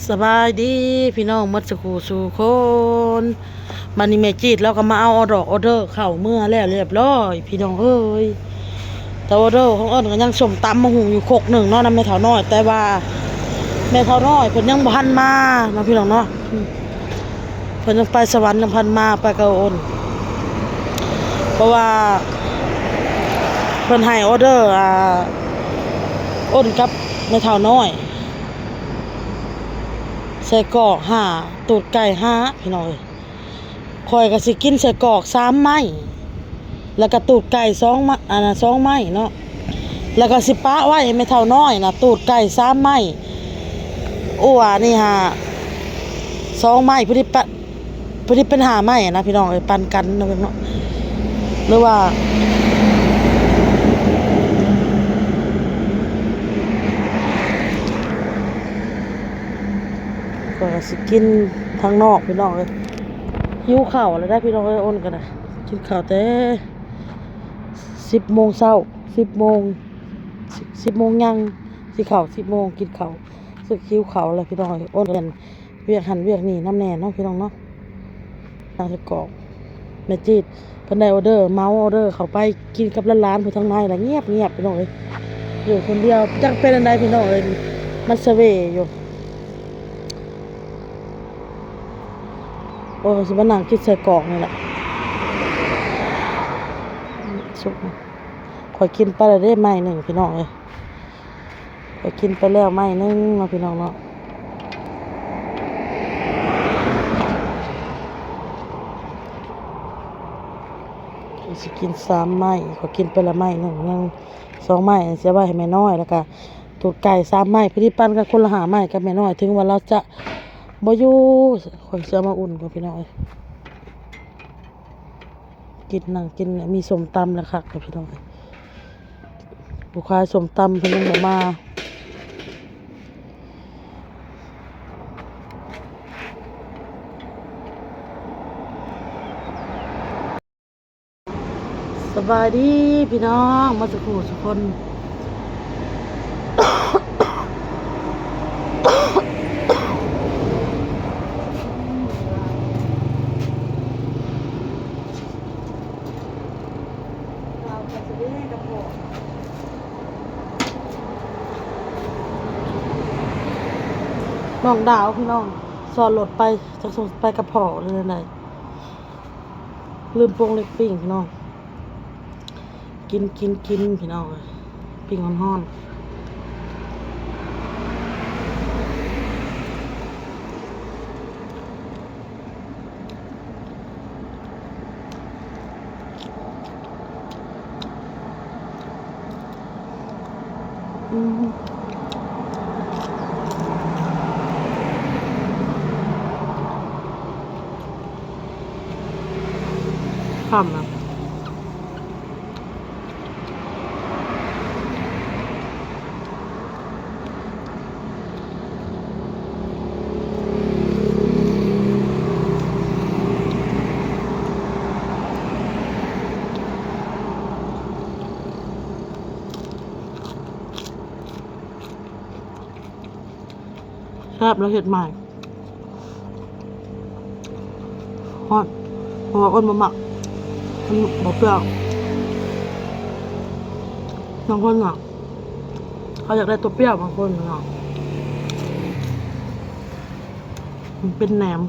ສະບາຍດີພີ່ນ້ອງໝົດສູ່ຄູ່ສູ່ຄົນ. ບັດນີ້ແມ່ຈີດລາວກໍມາເອົາອອດອກອອເດີເຂົ້າເມືອແລ້ວລຽບລ້ອຍພີ່ນ້ອງເອີຍ. ແຕ່ອອເດີຂອງອ້ນກໍຍັງສົ້ມຕຳບັກຫຸ່ງຢູ່ຄົກໜຶ່ງເນາະ ນຳແມ່ເຖົ້ານ້ອຍ, ແຕ່ວ່າແມ່ເຖົ້ານ້ອຍເພິ່ນຍັງບໍ່ທັນມາເນາະພີ່ນ້ອງເນາະ. ເພິ່ນຍັງໄປສະຫວັນ ຍັງພັນມາ ໄປກັບອ້ນ ເພາະວ່າເພິ່ນໃຫ້ອອເດີ ອ່າ ອ້ນກັບແມ່ເຖົ້ານ້ອຍ ໄສ້ກອກຫ້າ ຕູດໄກ່ຫ້າ ພີ່ນ້ອງເອີຍ. ຂ້ອຍກໍຊິກິນໄສ້ກອກສາມໄມ້ ແລ້ວກໍຕູດໄກ່ສອງໄມ້ ອັນນະ ສອງໄມ້ເນາະ, ແລ້ວກໍຊິປະໄວ້ໃຫ້ແມ່ເຖົ້ານ້ອຍນະ ຕູດໄກ່ສາມໄມ້, ອົ່ວນີ້ຫາສອງໄມ້ ພໍດີປະ ພໍດີເປັນຫ້າໄມ້ນະພີ່ນ້ອງເອີຍ, ປັນກັນເນາະ ເນາະ ຫຼືວ່າ ຂ້ອຍກໍຊິກິນທາງນອກພີ່ນ້ອງເອີຍ. ຫິວເຂົ້າແລ້ວໄດ໋ພີ່ນ້ອງເອີຍ, ອ້ນກໍໄດ້ກິນເຂົ້າແຕ່ສິບໂມງເຊົ້າ ສິບໂມງ ສິບໂມງຍັງ ຊິເຂົ້າສິບໂມງ ກິນເຂົ້າ ຮູ້ສຶກຫິວເຂົ້າແລ້ວພີ່ນ້ອງເອີຍ. ອ້ນກໍແມ່ນວຽກຫັ້ນວຽກນີ້ນຳແດ່ເນາະພີ່ນ້ອງເນາະ. ທາງໄສ້ກອກ ແມ່ຈີດເພິ່ນໄດ້ອອເດີ ເໝົາອອເດີເຂົ້າໄປກິນກັບຫຼານໆ ຜູ້ທາງໃນລະງຽບໆ ພີ່ນ້ອງເອີຍ, ຢູ່ຄົນດຽວ ຈັກເປັນອັນໃດພີ່ນ້ອງເອີຍ, ມັນສະເຫວຢູ່. ໂອ້ຍ ຊິມານັ່ງກິນໄສ້ກອກນີ້ລະ ສຸກ. ຂ້ອຍກິນໄປແລ້ວເດ້ໄມ້ໜຶ່ງພີ່ນ້ອງເອີຍ, ຂ້ອຍກິນໄປແລ້ວໄມ້ໜຶ່ງເນາະພີ່ນ້ອງເນາະ. ຂ້ອຍຊິກິນສາມໄມ້, ຂ້ອຍກິນໄປແລ້ວໄມ້ໜຶ່ງ ຍັງສອງໄມ້ ຊິເອົາໄວ້ໃຫ້ແມ່ນ້ອຍ ແລ້ວກະ ຕູດໄກ່ສາມໄມ້ ພໍດີປັນກັນຄົນລະຫ້າໄມ້ກັບແມ່ນ້ອຍ, ເຖິງວ່າລາວຈະບໍ່ຢູ່ ຂ້ອຍຊິເອົາມາອຸ່ນກ່ອນພີ່ນ້ອງເອີຍ. ກິນ ນັ່ງກິນ ມີສົ້ມຕຳລະຄັກເດ້ພີ່ນ້ອງເອີຍ, ຜູ້ຂາຍສົ້ມຕຳເພິ່ນຍັງບໍ່ມາ. ສະບາຍດີພີ່ນ້ອງໝົດສູ່ຄູ່ສູ່ຄົນ. ນ້ອງດາວພີ່ນ້ອງ ຊ້ອນລົດໄປ ຈັກສົ່ງໄປກັບພໍ່ຫຼືແນວໃດ. ລືມປົງເລັກປີ້ງພີ່ນ້ອງ, ກິນ ກິນ ກິນພີ່ນ້ອງເອີຍ, ປີ້ງຮ້ອນໆ. ອືມ ຄ່ຳລະ. ແຊບ ລາວເຮັດໃໝ່ ຮ້ອນ ເພາະວ່າອ້ນບໍ່ມັກ ມັນບໍ່ປ່ຽວ. ບາງຄົນນະ ເຂົາຢາກໄດ້ຕົວປ່ຽວ ບາງຄົນນະ ມັນເປັນແໜມ.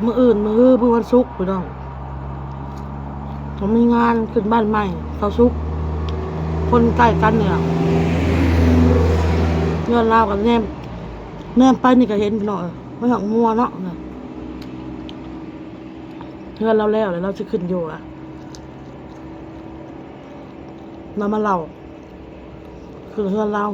ມື້ອື່ນ ມື້ຮື ມື້ວັນສຸກ ພີ່ນ້ອງ ເຮົາມີງານຂຶ້ນບ້ານໃໝ່ ເສົາສຸກ ຄົນໃກ້ກັນນີ້ລະ ເຮືອນລາວກັບແນມ ແນມໄປນີ້ກໍເຫັນພີ່ນ້ອງເອີຍ ມັນຫາກມົວເນາະ. ເຮືອນລາວແລ້ວ ແລ້ວລາວຊິຂຶ້ນຢູ່ລະ ລາວມາເລົ່າ ຄືເຮືອນລາວ.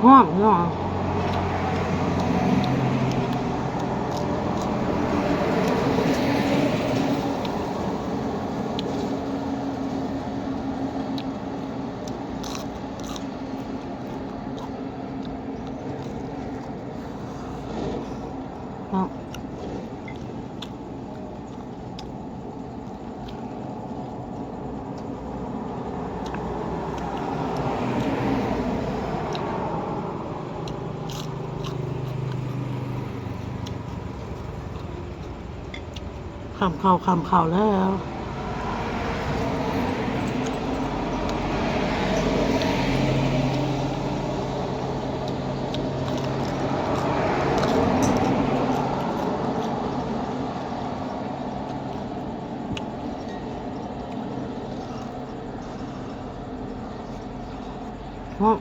ຫອມເນາະ. ເນາະ ຄ່ຳເຂົ້າ ຄ່ຳເຂົ້າແລ້ວ. ເນາະ.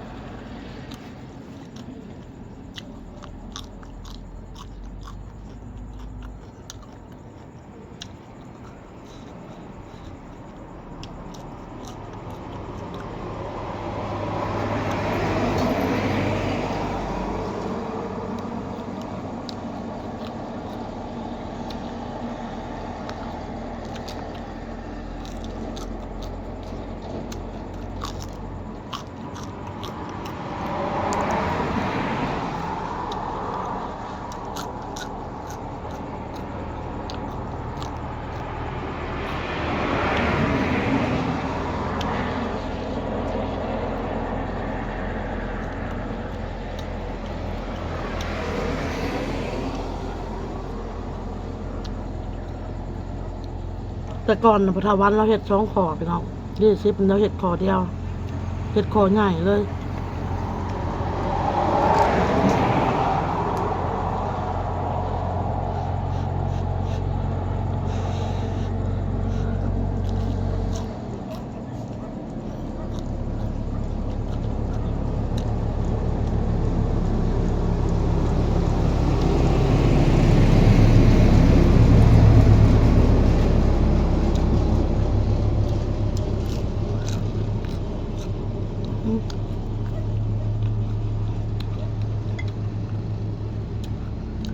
ແຕ່ກ່ອນນະ ພໍ່ເຖົ້າວັນລາວເຮັດສອງຂໍ້ ພີ່ນ້ອງ. ເດ້ສິບ ລາວເຮັດຂໍ້ດຽວ ເຮັດຂໍ້ໃຫຍ່ເລີຍ.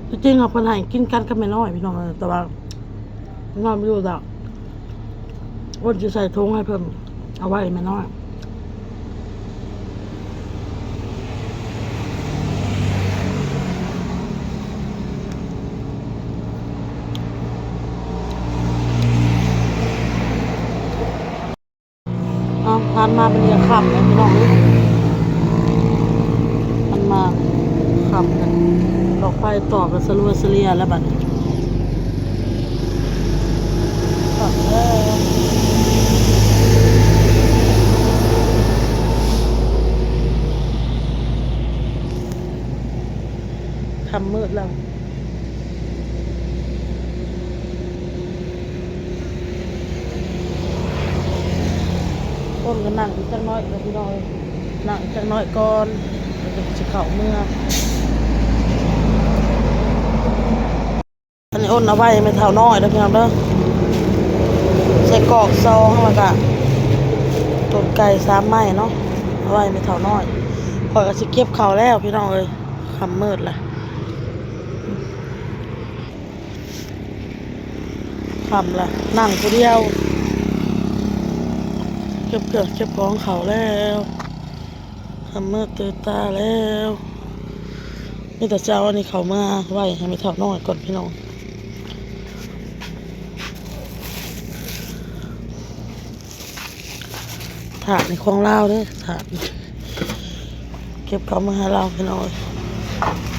ທີ່ຈິງເຮົາເພິ່ນໃຫ້ກິນກັນກັບແມ່ນ້ອຍ ພີ່ນ້ອງເອີຍ ແຕ່ວ່າ ນ້ອຍບໍ່ຢູ່ດອກ ອ້ນຊິໃສ່ຖົງໃຫ້ເພິ່ນ ເອົາໄວ້ແມ່ນ້ອຍ. ເອົາ ຜ່ານມາບັດນີ້ກໍຄ່ຳແລ້ວ ພີ່ນ້ອງເອີຍ ຜ່ານມາຄ່ຳແລ້ວ ດອກໄຟຕໍ່ກໍສະຫຼົວສະຫຼຽແລ້ວບັດນີ້ ຄ່ຳແລ້ວ ຄ່ຳມືດແລ້ວ. ອ້ນກໍນັ່ງອີກຈັກໜ້ອຍເດີພີ່ນ້ອງເອີຍ ນັ່ງອີກຈັກໜ້ອຍກ່ອນ ແລ້ວກໍຊິເຂົ້າເມືອ. ອັນນີ້ອ້ນເອົາໄວ້ໃຫ້ແມ່ເຖົ້ານ້ອຍເດີພີ່ນ້ອງເດີ ໄສ້ກອກສອງ ແລ້ວກະຕົ້ມໄກ່ສາມໄມ້ເນາະ ເອົາໄວ້ໃຫ້ແມ່ເຖົ້ານ້ອຍ. ຂ້ອຍກໍຊິເກັບເຂົ້າແລ້ວພີ່ນ້ອງເອີຍ ຄ່ຳມືດລະ. ຄ່ຳລະ ນັ່ງຜູ້ດຽວ ເກັບເຄື່ອງເກັບຂອງເຂົ້າແລ້ວ ຄ່ຳເມືອຕື່ນຕາແລ້ວ. ມີແຕ່ເຈົ້າອັນນີ້ເຂົ້າເມືອໄວ້ໃຫ້ແມ່ເຖົ້ານ້ອຍກ່ອນພີ່ນ້ອງ. ຖາດນີ້ຂອງລາວເດ້ ຖາດນີ້ ເກັບເຂົ້າເມືອໃຫ້ລາວພີ່ນ້ອງເອີຍ.